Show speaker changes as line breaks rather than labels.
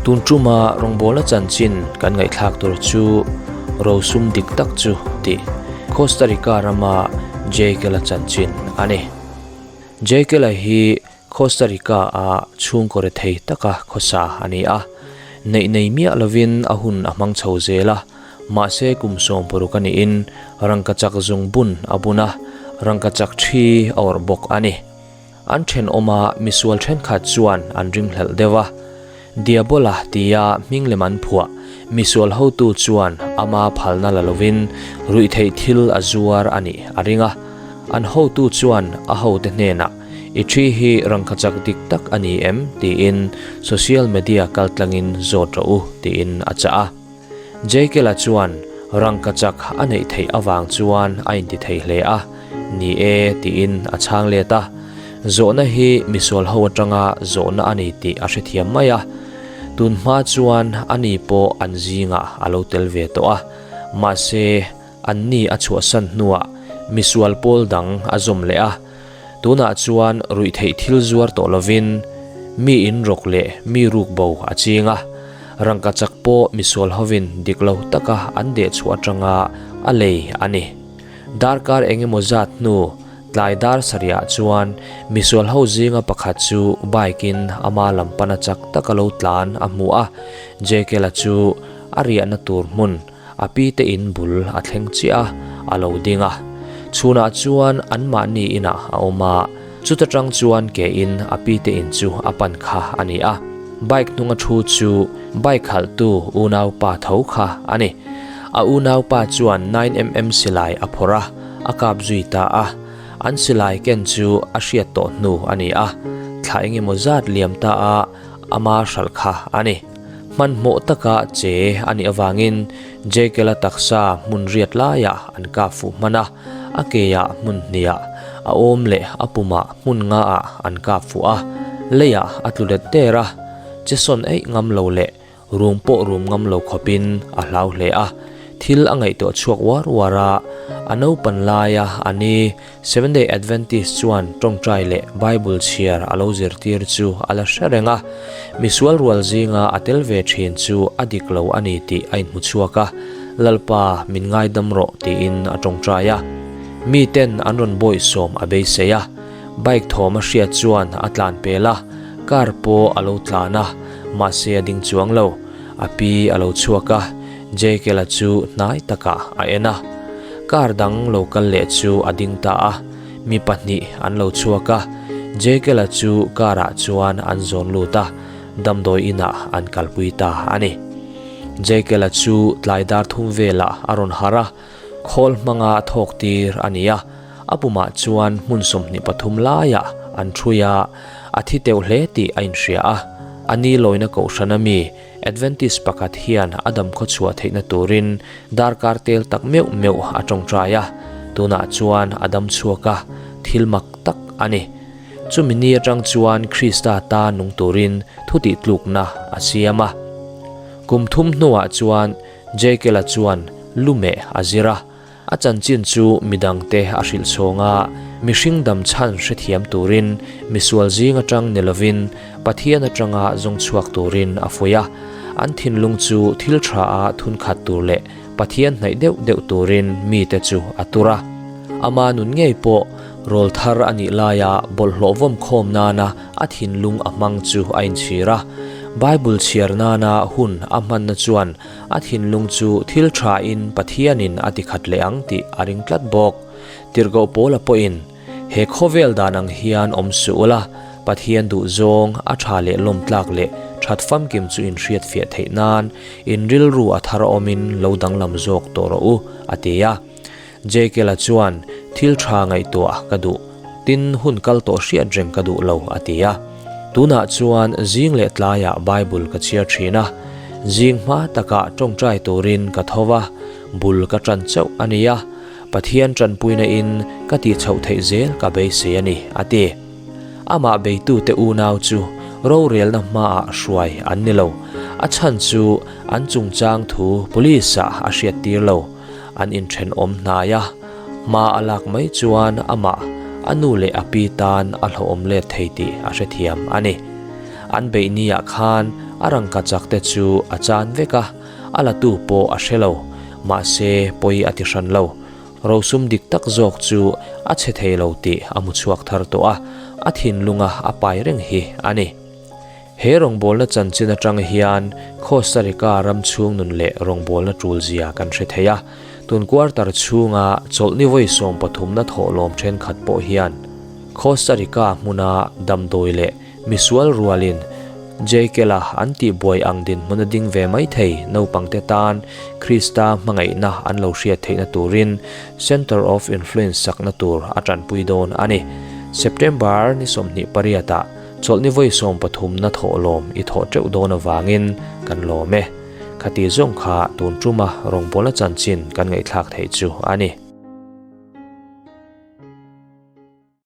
Tun tuma rawngbawlna chanchin kan ngaihthlak tur chu rosum dik tak chu tih Costa Rica rama Jekyll-a chanchin a ni. Jekyll-a hi Costa Rica-a chhungkaw rethei taka khawsa a ni a. Neih nei miah lovin a hun a hmang chho zel a, mahse kum 60 a niin rangkachak zungbun a bun a, rangkachak thi a awrh bawk a ni. An thenawma misual thenkhat chuan an ringhlelh deuh a, Diabola tia hming lem an phuah misual hotu chuan ama phalna la lovin ruihtheih thil a zuar a nih a ring a. An hotu chuan a hote hnenah, I thi hi rangkachak dik tak a ni em? tiin social media kaltlangin zawt rawh u tiin a chah a. Jekyll-a chuan rangkachak a neih theih avang chuan a inti thei hle a, Ni e, tiin a chhang let a. Zawhna hi misual ho atanga zawhna a ni tih a hrethiam mai a. Tun hma chuan ani pawh an zingah a lo tel ve tawh a, mahse anni a chhuahsan hnuah misual pawl dang a zawm leh a. Tunah chuan ruihtheih thil zuar tawh lovin mi in rawk leh mi ruk bo a ching a, rangkachak pawh misual hovin dik lo taka an deh chhuah atanga a lei a ni. Darkar eng emaw zat hnu tlai dar sarihah chuan misual ho zinga pakhat chu bike in ama lam pana chak taka lo tlan a hmu a, Jekyll-a chu a riahna tur hmun A pi te in bul a thleng chiah a, a lo ding a. Chhunah chuan anmahni inah a awm a, chuta tang chuan ke in a pi te in chu a pan kha a ni a. Bike hnunga thu chu bike khalhtu unaupa tho kha a ni. A unaupa chuan 9mm silai a phawrh a, a kap zui ta a. An silai ken chu a hriat tawh hnu a ni a, thla engemaw zat liam ta a ama hralh kha a ni. Hmanhmawh taka che a nih avangin Jekyll-a taksa hmun riat laiah an kap fuh hman a, a keah hmun hniah, a awm leh a pumah hmun ngaah an kap fuh a, leiah a tlu let der a, che sawn eih ngam lo leh rum pawh rum ngam lo khawpin a hlau hle a, thil a ngaihtuah chhuak uar uar a, a naupan laia a ni. Seventh-day Adventist chuan tawngtai leh Bible chhiar a lo zirtir chu a la hre reng a, misual rual zinga a tel ve thin chu a dik lo a ni tih a inhmu chhuak a, Lalpa min ngaidam rawh tiin a tawngtai a. Miten an rawn bawihsawm a beisei a, bike thawm a hriat chuan a tlan pel a, car pawh a lo tlan a, mahse a ding chuang lo. A pi a lo chhuak a, Jekyll-a chu hnai takah a en a. Car dang lo kal leh chu a ding ta a, mi pahnih an lo chhuak a, Jekyll-a chu car-ah chuan an zawn lut a, damdawi inah an kalpui ta a ni. Jekyll-a chu tlai dar thum velah a rawn harh a, khawl hmanga thawk tir a ni a, a pumah chuan hmun 23 laiah an ṭhui a, a thi teuh hle tih a inhria a, a ni lawina kohhran ami Adventist pakhat hian a dam khawchhuah theihna turin darkar tel tak meuh meuh a tawngtai a, tunah chuan a dam chhuak a, thil mak tak a ni. Chumi ni atang chuan Krista ta nung turin thutih tlukna a siam a. Kum thum hnuah chuan Jekyll-a chuan lumeh a zir a. A chanchin chu midangte a hrilh chhawng a, mihring dam chhan hrethiam turin misual zing atang ni lovin Pathian atanga zawng chhuak turin a fuih a. An thinlung chu thil tha a thun khat tur leh Pathian hnaih deuh deuh turin mite chu a tur a. Ama nun ngei pawh rawl thar a nih laia bawlhhlawh vawm khawm nana a thinlung a hmang chu a inchhir a. Bible chhiar nana hun a hmanna chuan A thinlung chu thil thain Pathianin a ti khat leh ang tih a ring tlat bawk. Tirhkoh Paula pawhin, He khawvel dan ang hian awm suh ula, Pathian duh zawng, a tha leh lawm tlak leh that famkim chu in hriat fiah theih nan in rilru a thar awmin lo danglam zawk tawh rawh u, a ti a. Jekyll-a chuan, Thil tha ngaihtuah ka duh, tin hun kal tawh hriat reng ka duh lo, a ti a. Tunah chuan zing leh tlaiah Bible ka chhiar thin a, zing hma takah tawngtai turin ka tho va, bul ka tan chauh a ni a, Pathian tanpuina in ka tih chhoh theih zel ka beisei a ni, a ti. Amah beitute unau chu rorelna hmaah hruai an ni lo, a chhan chu an chungchang thu police-ah a hriattir lo. An inthenawm hnai a, hma a lak mai chuan amah, a nu leh a pi tan a hlauhawm let thei tih a hrethiam a ni. An beih niah khan a rangkachak te chu a chan vek a, a latu pawh a hre lo. Mahse, pawi a ti hran lo. Rosum dik tak zawk chu a chhe thei lo tih a hmu chhuak thar tawh a, a thinlunga a pai reng hi a ni. He rawngbawlna chanchin atang hian Costa Rica ram chhung nun leh rawngbawlna tul zia kan hre thei a. Tun quarter chhunga chawlhni vawi sawmpathumna thawhlawm thenkhat pawh hian Costa Rica hmuna damdawi leh misual rualin Jekyll-a an tihbuai ang dinhmun a ding ve mai thei naupangte tan Krista hmangaihna an lo hriat theihna turin Center of Influence sakna tur a tanpui dawn a ni. September ni 28 ah Chawlhni vawi 13 na thawhlawm i thawh teuh dawn avangin kan lawm e. Khati zawng kha tun tuma rawngbawlna chanchin kan ngaihthlak theih chu a ni.